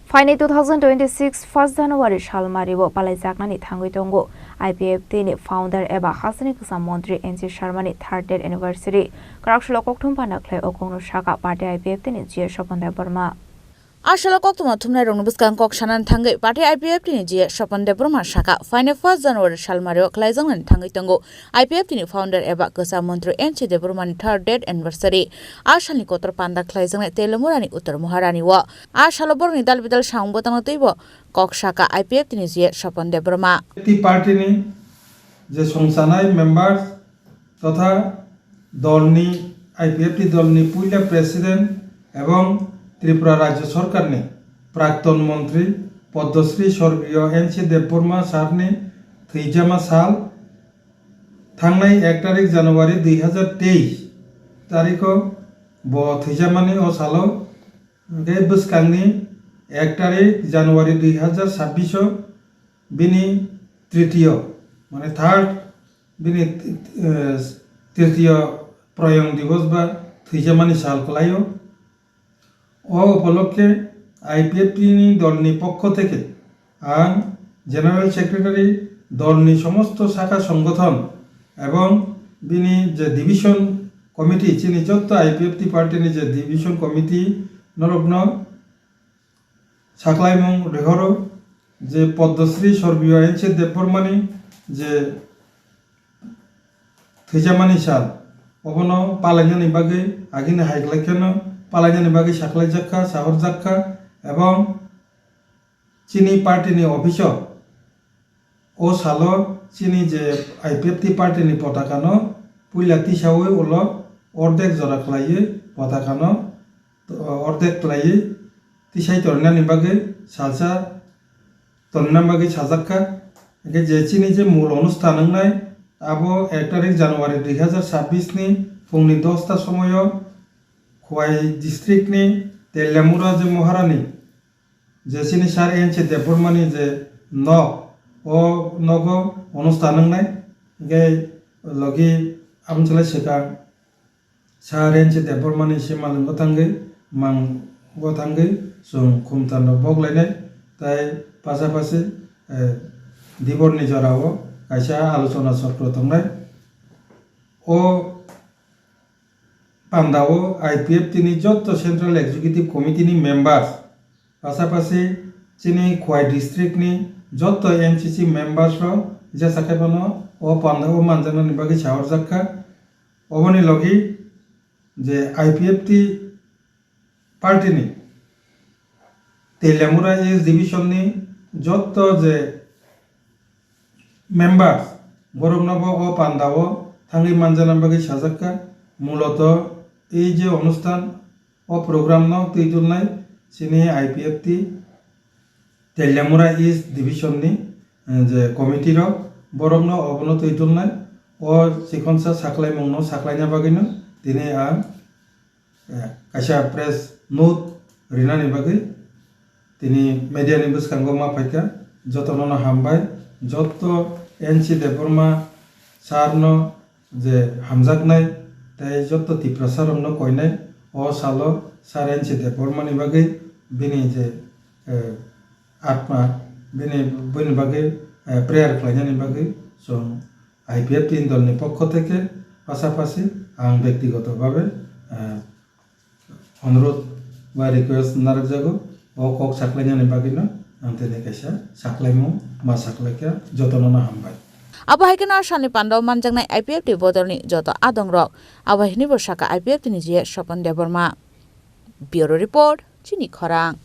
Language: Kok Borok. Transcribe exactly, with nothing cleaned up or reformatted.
Phainai two thousand twenty-six first January salmario palaijaknani thangwi tongo. I P F T ni founder eba hasteni kwcham montri N C Sharma ni third death anniversary. Kwrak salo kokthum panda khlai o kokno saka party I P F T ni G A Swapan Debbarma. A salo koktwma thumnairokni bwskang kok sanani thangwi party I P F T ni G A Swapan Debbarma saka, phainai first January salmario khlaijaknani thangwi tongo. I P F T ni founder eba kwcham montri N C Debbarma ni third death anniversary. A salni kotor panda khlaijaknai Teliamura ni Uttar Maharani o. A salo borokni dal bidal samung bwtangno twibo kok saka I P F T ni G A Swapan Debbarma. T party ni je songchanai members totha dolni, I P F T dolni puila president ebong Tripura Rajya Sorkarni prakton montri Padmasri sorgiyo N C Debbarma sarni thwijama sal thangnai ek tarik January dui hazar teis tarikho bo thwijamani o salo, hwnkhe bwskangni ek tarik January dui hazar sabbish o bini tritiyo, mane third, bini, eh, tritiyo proyong divos ba thwijamani sal kwlaio. O upolokkhe I P F T ni dolni pokho theke ang General Secretary, dolni somosto sakha songgothon ebong bini je division committee, chini jotto I P F T party ni je division committee norokno saklaimung rihoro je Padmasri sorgiyo N C Debbarmani je thwijamani sal, obono palainani bagwi agini hai khlai kheno palainani bagwi saklaijak kha, sahorjak kha, ebong chini party ni office o o salo chini je I P F T party ni potaka no puila tisawi ulo ordek jora khlaiwi potaka no, o, ordek khlaiwi tisai tongnani bagwi salsa tonna bagwi sajak kha. Hwnkhe je chini je mul onusthan wngnai, abo ek tarik January dui hazar sabbish ni phungni dosta somoio Khowai district ni Teliamura je Maharani, je chini sir N C Debbarmani je nok, o nogo onusthan wngnai. Hwnkhe logi amchwlai swkang Sir N C Debbarmani simalwngo thangwi, mango thangwi, chwng khumtarno bok lainai, tai pasapasi, eh, diborni jorao kaisa alochona chokro tongnai. O pandao I P F T ni jotto Central Executive Committee ni members, pasapasi chini Khowai district ni jotto N C C members rok jesa khe phano o pandao manjaknani bagwi sahorjak kha. Oboni logi je I P F T party ni Teliamura East division ni jotto je members, borokno bo o pandao thangwi manjana bagwi sajak kha. Muloto ei je onusthan, o program no twi tulnai chini I P F T Teliamura East division ni, eh, je committee rok, borokno obono twi tulnai. O chikonsa saklaimung no saklaina bagwi no tini ang, eh, kaisa press note rinani bagwi tini media ni bwskango ma phaikha. Jotono no hambai, jotto N C Debbarma sir no je hamjaknai tei jotto Tiprasa rokno koinai o salo Sir N C Debbarmani bagwi bini je, eh, atma, bini, bini bagwi, eh, prayer khlainani bagwi chwng I P F T ni dolni pokho theke pasapasi ang bektigoto bhabe, eh, Onurodh ba request narwkjago, o kok saklainani bagwino ang tini kaisa saklaimung ma saklaikha, jotono no hambai. Abo hai kheno a salni pandao manjaknai I P F T bodolni joto adongrok, abo hai hwnwi bo sakha I P F T ni G A Swapan Debbarma. Bureau Report, Chini Khorang.